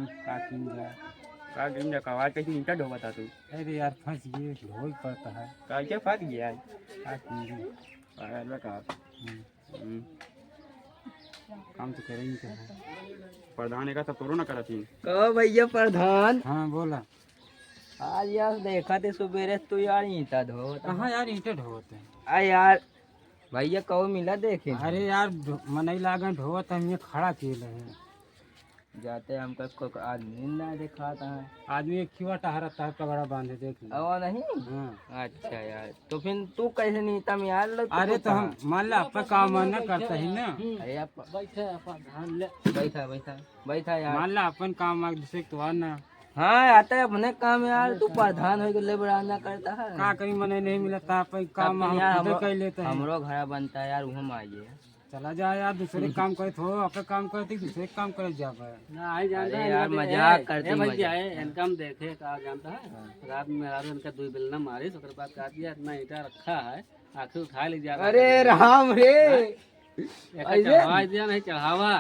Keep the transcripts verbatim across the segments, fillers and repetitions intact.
का कीन जा? का कीन जा? का आवाज कैसे ईंटा ढोवत है तू? अरे यार, फंस गए, ढोई पड़ता है। का क्या फंस गया है? का कीन जा? अरे का? हम्म। हम्म। काम तो करे ही नहीं। प्रधान एका सब तोरो ना करत ही। कहो भैया प्रधान। हाँ, बोला। आज यार देखा थे सुबेरे तू यार ईंटा ढोवत है। कहाँ यार ईंटा ढोवत है? आ यार, भैया कहो मिला देखे। अरे यार, ढो-, मनई लागन ढोवत है, हम ये खड़ा किए रहे। जाते हमका को आदमी ना दिखाता है। आदमी एक खिवा टहरत है, पगड़ा बांधे, देख ले। ओ नहीं? हाँ। अच्छा यार, तो फिर तू कैसे नीता में यार लो, तू अरे तो हम मान ला, अपन काम ना करता ही ना। अरे आप बैठा, अपन धान ले। बैठा, बैठा, बैठा यार। मान ला, अपन काम आग दूसरे के तो आ ना। हाँ, आता है अपने काम यार, तू प्रधान हो के ले बड़ा ना करता है। का करी, मने नहीं मिलता, अपन काम अपन हम यार, खुदे हमरो, कर लेते हैं। हमरो घर बनता है यार, वो हम आइए। चला जा यार, दूसरे काम करे थो, आपके काम करे थी, दूसरे काम करे जा पाए। ना, आई जानता अरे है, यार, यहाँ पे, मजाक ए, करती ए, भाई, मजाक। क्या है, इनका हम देखे, का जानता है? हाँ। रात में यार इनका दो बेलना मारिस, ओकर बाद का दिया, इतना ईंटा रखा है, आखिर उठा ले जा। अरे राम रे। हाँ? एक ऐसे? चढ़ावा दिया, नहीं चढ़ावा।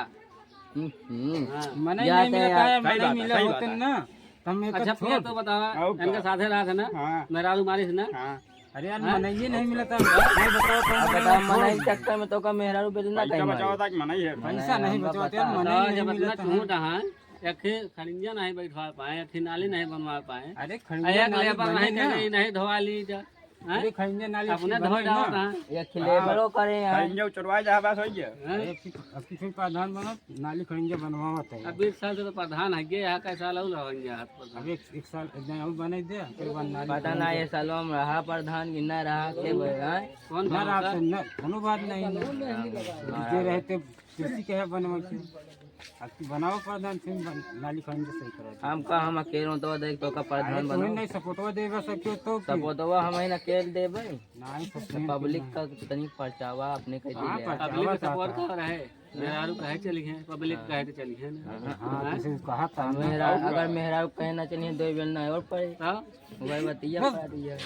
हम्म, हम्म। हाँ। मने या नहीं तो मिला यार। था, सही मने बात है, मिला सही होते बात है। ना, तो हम एक अच्छा, छोड़ फिर तो बतावा, और का? इनका साथे रहा था ना, हाँ। मेहरारू मारिस ना। हाँ। अरे यार, हाँ? मनइये नहीं मिलता। नहीं बताओ तो अब मनई बता, छोड़ मनई दे। चक्कर में तो का मेहरारू बेलना पैसा कहीं बचाओ मारी। ताकि मनई है। पैसा नहीं बचाओ तो यार, मनई बताओ, नहीं जब इतना मिलता है। झूठ है, एक ही खड़िंजा नहीं बैठवा पाए, एक ही नाली नहीं बनवा पाए। अरे खड़िंजा एक नाली लेबर बने नहीं ना। करे, नहीं धोवा ली जा। हैं? अरे खड़िंजा नाली अपने अच्छी धो बने जाओ ना। कहाँ? एक हाँ। लेबरो करे यार। खड़िंजा उचरवा जा बस हो गया। हैं? अरे अब की, अब की फिर प्रधान बनो, नाली खड़िंजा बनवावत है। अब बीस साल से तो प्रधान है, ये यहाँ कैसा लग रहा है यहाँ पर? अब एक, एक साल, एक दिन और बनाई दे, फिर बाद नाली पता ना, खड़िंजा। ये सालों में रहा प्रधान कि ना रहा, के बोले, हैं? कौन ना रहा भरोसा? तो ना, कोनो बात नहीं ना। हाँ। जे रहते कृषि के है बनवा के। अब तू बनाओ प्रधान, फिर बन-, नाली खड़िंजा सही करा दे। हम का, हम अकेले तो देख तो का प्रधान अरे, तू ही बनाओ। नहीं सपोर्टवा देबे सबके तो की? सपोर्टवा हम ही ना अकेले देबे। नहीं, तो सपोर्ट पब्लिक नहीं। का तनी परचावा अपने कह हाँ, दिले। परचावा पब्लिक का सपोर्ट था। कर रहे। मेहरारू कहे चली हैं, पब्लिक हाँ। कहे तो चली है ना। हाँ, हाँ? जैसे कहा था ना। मेहरा-, अगर मेहरारू कहे ना चली हैं, दो बेल ना और पड़े। हाँ? वही बतिया बस। पा रही है।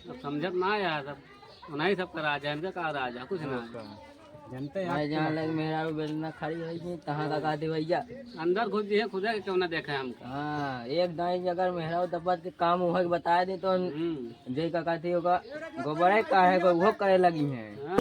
अब समझत ना आया, सब उन्हीं सब का राज है, इनका का राज है, कुछ ना है। जनते भाई आप जहाँ लग मेहरारू बेलना खड़ी है कि तहाँ का कहती भैया। अंदर घुस दिए, खुदा के क्यों ना देखे हमका। हाँ, एक दाई अगर मेहरारू दबत के काम उहे के बताए दे तो हम्म। जे का कहती होगा, गोबरे का है, को वो करे लगी हैं। हाँ।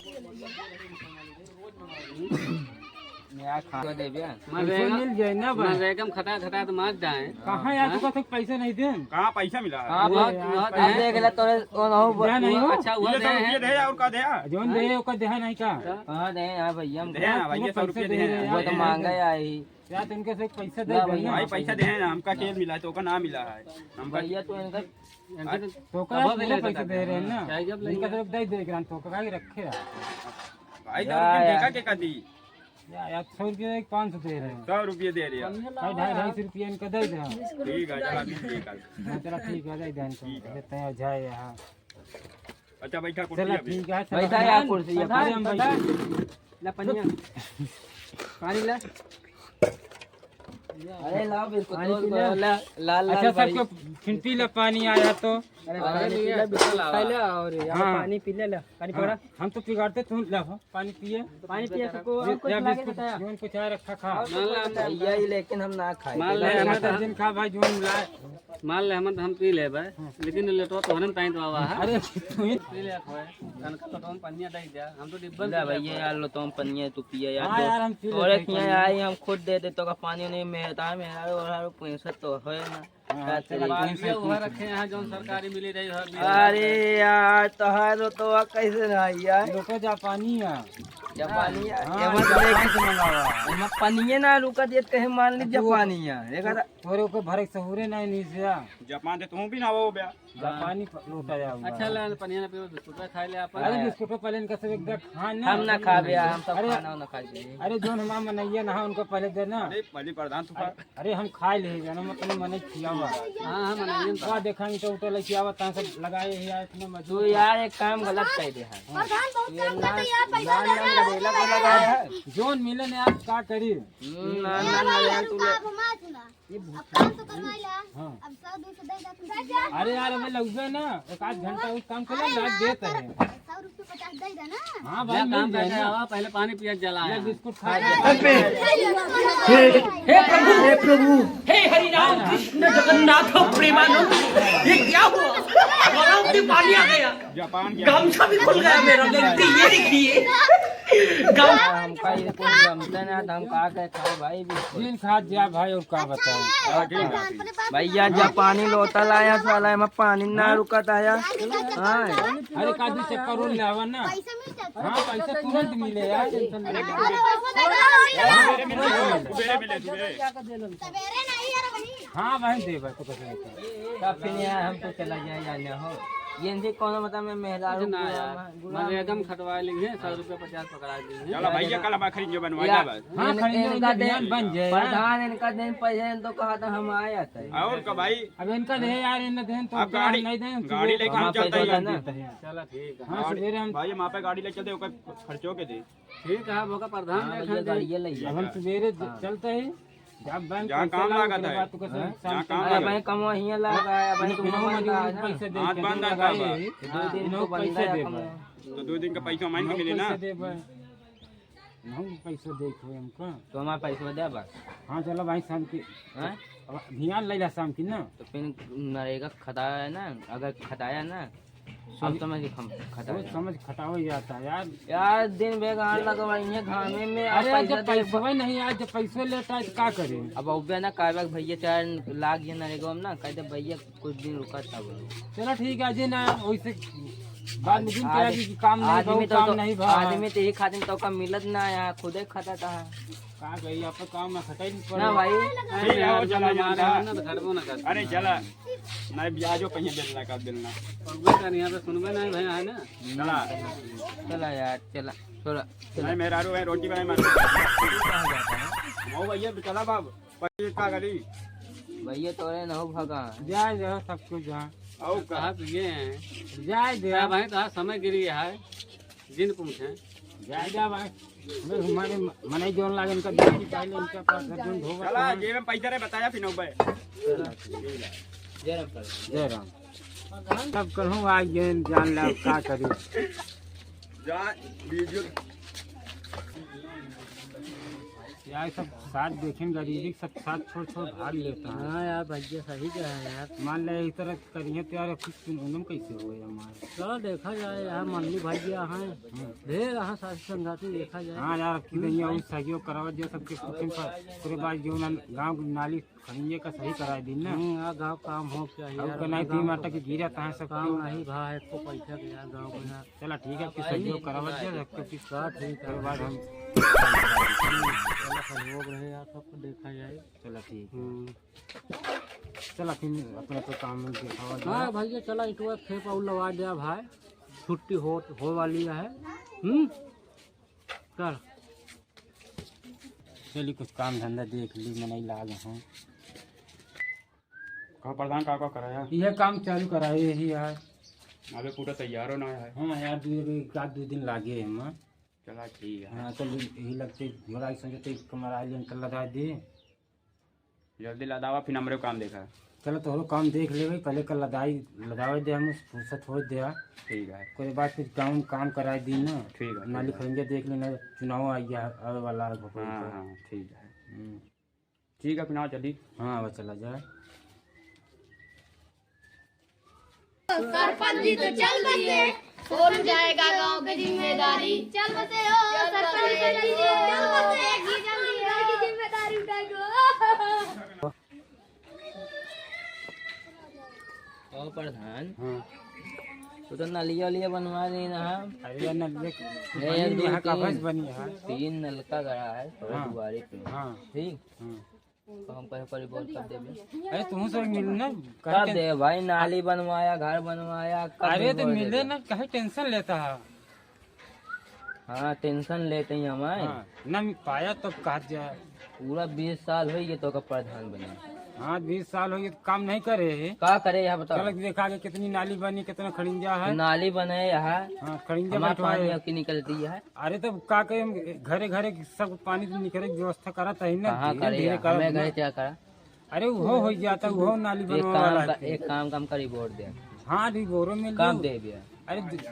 यार, खा दे बे। मनरेगा, मिल जाए ना भाई। मनरेगा में खटा खटा तो मार जाए। कहाँ यार, हाँ? तू कहते पैसे नहीं दे। कहाँ पैसा मिला है? हाँ, अरे बहुत, यार, बहुत आप है। देख ले, तोरे, ओ, ना हो, दे नहीं हो। अच्छा, हुआ ये दे सौ रुपये है। दे और का दे? जोन दे, ओकर दे नहीं का? कहाँ दे यार भैया, हम दे ना भाई, ये सौ रुपये दे हैं। वो तो मांगा ही आई। यार, तुमके से पैसे दे ना दे भैया। ना। भाई, पैसा दे हैं ना, हमका केल मिला है, तो ओका ना मिला है। हमका भैया, तो इनका इनके तो तो का कबो भी पूरा ले पैसा सकता दे रहे हैं है। ना। चाहे जब इनका लेंगे। तो दे दे ग्राम, तो का रखे है। भाई, तो यार, रुपये यार। देखा के कदी? या, यार, सौ रुपये एक पाँच सौ दे रहे हैं। सौ रुपये दे रहे हैं। सौ, ढाई, ढाई सौ रुपये इनका दे दे। ठीक है, चला, ठीक है। हाँ, चला, ठीक है, दे दे इनको। ठीक है। देते हैं, जाए यहाँ। अच्छा, बैठा कुर्सी चला, अभी। ठीक है, चला। बैठा यार कुर्सी, प्रधान, अरे हम प्रधान। बैठे। ला पनिया। पानी ला। अरे ला, बिस्कुट पानी और पी ले। ला, लाल, लाल अच्छा, भाई। सबको फिर पी ले, पानी आया तो। अरे, हाँ, पानी पी ले, बिस्कुट खा ले और यहाँ हाँ। पानी पी ले, ला, पानी हाँ, पकड़ा। हम तो पिघाड़ते, तू ला, हो, पानी पिए। पानी पिए, सबको और कुछ या लागे बिस्कुट, बताया? जोन कुछ आए रखा, खा। और कुछ लागे बताया? भैया, ये लेकिन हम ना खाए। मान ले, हमें तो दिन खा भाई, जोन लाए। मान ले, हम तो हम पी लेबे, हाँ। लेकिन लेटवा तोहरे में ताई तो आवा है। अरे, तू ही पी ले, खोए। तनका लोटवा में पनिया दे दे, हम तो डिब्बा में ले पी भैया, लेबे। यार, लोटवा में पनिया तू पिए, यार, हाँ, तो यार, हम पी लेते हैं पनिया। आई, हम खुद दे दे, तो का पानी नहीं मेहता है, मेरा और हर पैसा तो है ना। हाँ, का चला, करी? पानी से वहाँ रखे हैं, जौन सरकारी मिली रही है, अरे यार, तोहार लोटवा कैसे रहा यार? लोटवा जापानी है। जापानी है? हाँ, एमा तो जापान देख, से मंगावा। एमा पनिये ना रुका देत, कहे मान ली अब वो जापानी है। देखा था? तोरे ओके भरे के सहूरे नहीं, नहीं से। जापान से तू भी ना हो बे। जापानी प-, लोटा जाऊंगा। अच्छा, ले, पनिया ना पीबे, बिस्कुट खा ले आप। अरे, हाँ। बिस्कुट पहले इनका सब एक बार खा ना। हम ना खाबे, हम सब अरे, खाना ना खाई। अरे, जोन हमार मनैया ना, उनको पहले दे ना। अरे, पहले प्रधान तू खा। अरे, हम खा ले, जाना, हम अपने मने खियावा। हाँ, हाँ, मनैया तो। का देखा, ईंटा उटा लेके आवा, तहाँ सब लगाए है यार, इतना मजदूर। तू यार, एक काम गलत कह दे है। प्रधान बहुत ये काम करते ना, यार, पैसा ना, दे ना, ना, ना, ना, ना। जोन मिले ना यार, का करी? हम्म, ना, ना, ना, यार, तू ले। ये अब काम तो करवाई ला। हाँ। अब सौ दो सौ दे दे तुम। अरे यार, हमें लगबे ना, एक आध घंटा उस काम के लिए अरे लाग यार, देत है। सौ रुपये पचास दे दे ना। हाँ भाई, ले, काम मिल जाए करके ना। आवा, पहले पानी पिया, जला ले, आया। बिस्कुट खा ले। अरे, हे प्रभु, हे प्रभु, हे हरि राम कृष्ण जगन्नाथ प्रेमानंद, ये क्या हुआ? गलाव में पानी आ गया, जापान गया। गमछा भी खुल गया मेरा, गलती ये देखिए। गम- हमका ये कुछ जमते ना, तो हम का कहे खाओ भाई भी। दिन खा जा भाई, और का बताओ। भैया, जापानी लोटा लाया, साला एमा पानी ना रुकत आया। हाँ। अरे, का दू चक्कर और ले आवा ना। हाँ, पैसा तुरंत मिले यार, टेंशन मत ले। हाँ, वहीं दे भाई, तो कैसे लेते हैं? तब फिर यहाँ हमको चला जाए या ना हो। ये इनसे कौन, मतलब, मैं मेहरारू ना यार, गुलाम, गुलाम मनरेगा में खटवा लेंगे, सौ रुपया पचास पकड़ा लेंगे। चलो भैया, कल हमारा खरीद जो बनवा यार, जा बस। हाँ, इन-, खरीद जो इनका दे, बन जाए। प्रधान इनका देन पैसे तो कहा था हम आ जाते हैं। और का भाई? अब इनका दे यार, इनका देन तो आप गाड़ी, नहीं देन, गाड़ी लेके हम चलते हैं। चलो ठीक है। हाँ, सवेरे हम भाई, हम आप गाड़ी ले चलते हैं, ओकर खर्चो के दे। ठीक है, अब ओकर प्रधान हाँ, देख भैया, हम गाड़िए ले अब हम जाए। सवेरे ज-, हाँ। चलते हैं। जब बैंक जहाँ पैसा काम लागे, लागत ओकरे है। बाद तो कैसे हाँ? शाम जहाँ को काम अरे लागत। भाई, कमवा हियाँ लगा है, भाई, इन्हों कमवा मजूरी लगा है। पैसे दे हाथ के बांध दो रखा है। लगा है। दो दिन इनको को बंदा बंदा है, है, कमवा। तो दो दिन का पैसा माइन को मिले ना। पैसे दे भाई। नहीं, पैसा दे कोई हमको। तो हमारा पैसा दे बस। हाँ, चलो भाई, शाम की। हाँ? अब ध्यान ले ला शाम की ना। तो फिर नरेगा खाता है ना, अगर खताया ना, सोच अब समझ के खम-, खताया। सोच समझ खटावा ही आता है यार। यार, दिन बेकार लगवा इन्हें घामे में, अरे यार, जब पैसा दे पैसा नहीं आया, जब पैसा लेता है तो का करें? अब अबे ना कहबे कि भैया चार लाख ये नरेगा में ना, कहते भैया कुछ दिन रुका तब। चलो ठीक है, अजय ना, वैसे बाद में दिन आद-, कहेगी कि काम नहीं आदमी भाव, तो, काम तो, नहीं भाव। आदमी तो यही खातिर तो का मिलत ना, यहाँ खुदे खाता था। का कही, आप तो काम में खटाई नहीं पड़े। ना भाई। ठीक है, वो चला जाता है। ना तो खटबो ना करता। अरे चला, नहीं ब्याजो कहीं बेलना का बेलना। और वो का नहीं, यहाँ पे सुनबे नहीं भाई, है ना? चला। चला यार, चला, थोड़ा, चला। नहीं, मेहरारू है, रोटी बनाए मार। वो भैया, चला बाब। पर ये का करी? भैया तोरे न हो भगा। जाए दे सब कुछ जहाँ। आओ का? कहा तो ये है। जाए दे। अब भाई तो समय गिरी है, जिन पूछे। जाए दे भाई। हमें हमारे म-, मने जोन लागे इनका बेटी पहले इनके पास से जोन धोबा चला, तो जेब में पैसा रहे, बताया फिर नौबे। जय राम। जय राम। सब कहूँ आ गए, जान ला का करी। जा, वीडियो। यार, सब साथ देखें, गरीबी के सब साथ छोड़, छोड़ भाग लेता है। हाँ यार, भैया सही कहा है यार। मान ले, इस तरह करिए तो यार, कुछ उनम कैसे हो यार हमारे? चलो देखा जाए यार, मंडी भैया हैं, हम्म। ढेर यहाँ साथी संगाती देखा जाए। हाँ यार, अब की हम्म। कहिए, वो सहयोग करावा दिया सबके कुछ पर, पूरे बार जो ना गाँव की नाली खनिये का सही कराए दिन ना। हम्म, आ गाँव काम हो क्या और यार, कनाई गाँव तीन आटा तो के गिरा था सब काम क्यों? नहीं भा है, को पैसा के यार गाँव में यार। चला ठीक है, आपके सहयोग करावत जा, रख के फिर हाँ, ठीक है। उसके बाद हम चला सहयोग रहे यार, सबको देखा जाए। चला ठीक है। हम्म। चला फिर अपने तो काम में दिखावा जाए। हाँ भैया, चला इटवा खेप और लगा दिया भाई, छुट्टी हो, हो वाली है। हम्म, चल। चली कुछ काम धंधा देख ली, मनई लाग हैं। कहो प्रधान, का, का कराया? यह काम चालू कराए यही यार। अबे पूरा तैयारो ना है। हाँ यार, दो, एक आध दो दिन लागे है माँ। चला ठीक है। हाँ, चल यही लगते, घोड़ा की संजय तो कमरा लेन कर लगा दे। जल्दी लदावा, फिर हमरे काम देखा। चलो तोहरो काम देख लेवे, कल कल लदाई, लदावे दे हम फुर्सत हो दे। ठीक है। ओकरे बाद फिर काम, काम कराए दी ना। ठीक है, नाली ठीक है। खंजा देख लेना, चुनाव आ गया, आवे वाला है भोपाल हाँ, का। हाँ, ठीक है। हम्म। ठीक है, फिर ना चली। हाँ, अब चला जाए। सरपंच जी तो चल बसे, कौन उठाएगा गाँव की जिम्मेदारी? चल बसे हो सरपंच जी, चल बसे, की जिम्मेदारी उठाएगो। ओ प्रधान, हाँ। तू तो नलिया उलिया बनवा दे ना। अरे यार, नलिया ए, एक, दो, यहाँ का तीन, बस बनी है। तीन नलका गड़ा है, थोड़ा हाँ। दुआरे पे। हाँ। ठीक? हाँ। तो हम कहे पर बोल कर देबे। अरे तुम से मिल ना, कब दे भाई, नाली बनवाया, घर बनवाया, कब अरे तो मिले ना, काहे टेंशन लेता है? हाँ, टेंशन लेते ही हम आए। हाँ, ना मिल पाया तो कहा जाए। पूरा बीस साल हो गए तो का प्रधान बने। हाँ, बीस साल हो गए तो काम नहीं करे। का करे यहाँ बताओ? चलो देखा के कितनी नाली बनी, कितना खड़िंजा है। नाली बने यहाँ। हाँ, खड़िंजा हमारे बैठवाए। पानी अबकी निकलती है। अरे तो का करें, घरे घरे सब पानी तो निकले की व्यवस्था करत है ना, कहाँ धीरे करे धीरे यार? करत हमें ना। घरे क्या करा? अरे वो हो जाता, वो नाली एक बनवा काम वाला का, है। एक काम, काम का रिपोर्ट दे। हाँ, रिबोरो मिल कब जाऊ। दे भैया? अरे दे-,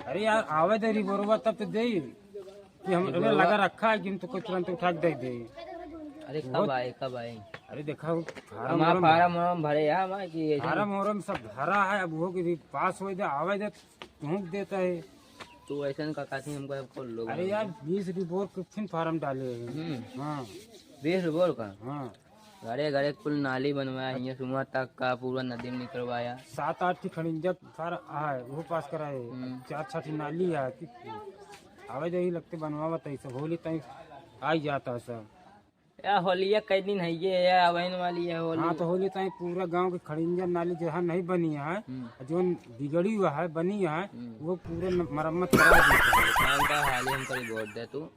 अरे यार, आवे दे रिबोरवा तब तो दे कि हम एक अबे लगा रखा है कि हम तो कोई तुरंत उठा के दे दे। अरे, कब आए, कब आए? अरे, देखा, वो फार्म हमारा वार्म फार्म वार्म भरे है, हमारा कि ऐसे फार्म वार्म सब भरा है। अब वो कि पास होए दे, आवे दे, तुहूँ देता है। तू ऐसन का काथी हमको अब खोल लो। अरे यार, बीस रिबोर के फिर फार्म डाले हैं। हम्म। हाँ। बीस रिबोर का? हाँ। घरे घरे कुल नाली बनवाया है, यहाँ सुमा तक का पूरा नदी में निकलवाया। सात आठ की खड़िंजा फार-, है, वो पास करा है। हम्म। चार छठी नाली है, कि आवे जाई लगते बनवावत है, सब होली ताई आई जाता है सब। या होलिया कई दिन है ये, या आवेन वाली है होली। हाँ, तो होली ताई पूरा गांव के खड़िंजा नाली जहाँ नहीं बनी है, हम्म। जोन बिगड़ी हुआ है, बनी है, हम्म। वो पूरे न-, मरम्मत करा देते हैं। काम का हाल ही हमको रिपोर्ट दे तू,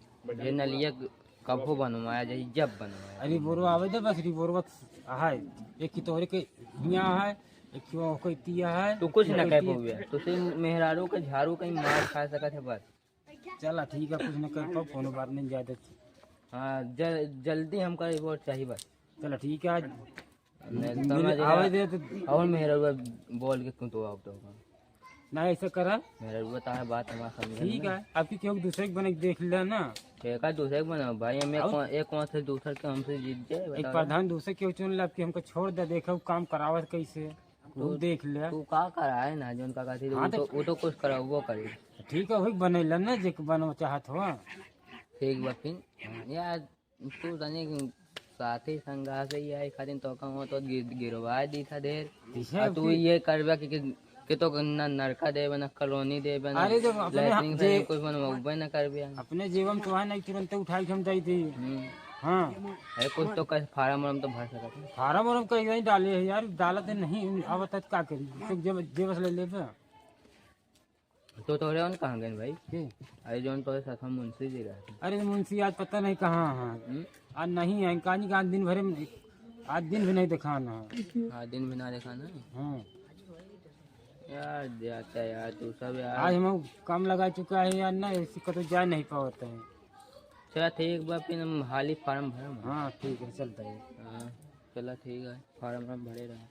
ये नलिया कबो बनवाया जाई, जब बनवाया। अरे बोरो आवे दे बस, रिबोरवा है। एक की तोहरे के हियाँ है, एक की ओके तिया है। तू कुछ ना कह पाउबे। तुसे मेहरारू के झाड़ू कहीं मार खा सकत है बस। चला ठीक है, कुछ ना कह पाओ, कोनो बात नहीं, ज्यादा। हाँ, जल-, जल्दी हमका रिपोर्ट चाहिए बस। चला ठीक है, आज नहीं, समझ आवे गया। दे तो और मेहरारू बोल के तू तो आप तो ना ऐसा करा। मेहरारू तारा बात हमारा समझ ठीक है, आपकी केहू दूसरे के बने के देख ले ना। एक दूसरे के बनाओ भाई, हम एक और कौन, एक कौन से दूसर के हमसे जीत जाए, एक बताओ। प्रधान दूसरे केहू चुन ले, आपकी हमको छोड़ दे, देखो काम करावत कैसे, वो तू देख ले। तू का कराए ना, जोन का कहती, हाँ, वो तो तो, वो तो कुछ कराओ, वो करी। ठीक है, वही बने ले ना, जे बनवा चाहत हो। ठीक बा फिर। यार, तू तनी साथी संगा से ही आई खातिर तो कहूँ तो गिर-, गिरवा दी था ढेर। ठीक है, आ तू फिर ये करबा कि, कि, कि तो ना नलका देबे, ना कॉलोनी देबे, ना अरे, जब अपने लैट्रिन से जे-, कुछ बनवाबे ना करबे। अपने जेब में तो है नहीं, तुरंत उठा के हम दे दी। हम्म। हाँ। अरे, कुछ तो कर, फार्म वार्म तो भर सकत है। फार्म वार्म कहीं नहीं डाले है यार, डालत नहीं, आवत है तो का करी, तो जेब, जेब से ले लेबे। तो तोहरे उन कहाँ गए भाई? के? अरे, जोन तोहरे साथ में मुंशी जी रहे। अरे, मुंशी आज पता नहीं कहाँ है। हम्म? आज नहीं है, कहानी का आज दिन भरे में, आज दिन भी नहीं दिखाना है। हाँ, दिन भी ना दिखाना है। हाँ। यार, जाता यार, तू सब यार। आज हम काम लगा चुका है यार ना, इसी का तो जा नहीं पावत है। चला ठीक बा, फिर हम हाली फार्म भरम। हाँ, ठीक है, चलता है। हाँ, चला ठीक है, फार्म वार्म भरे रहा।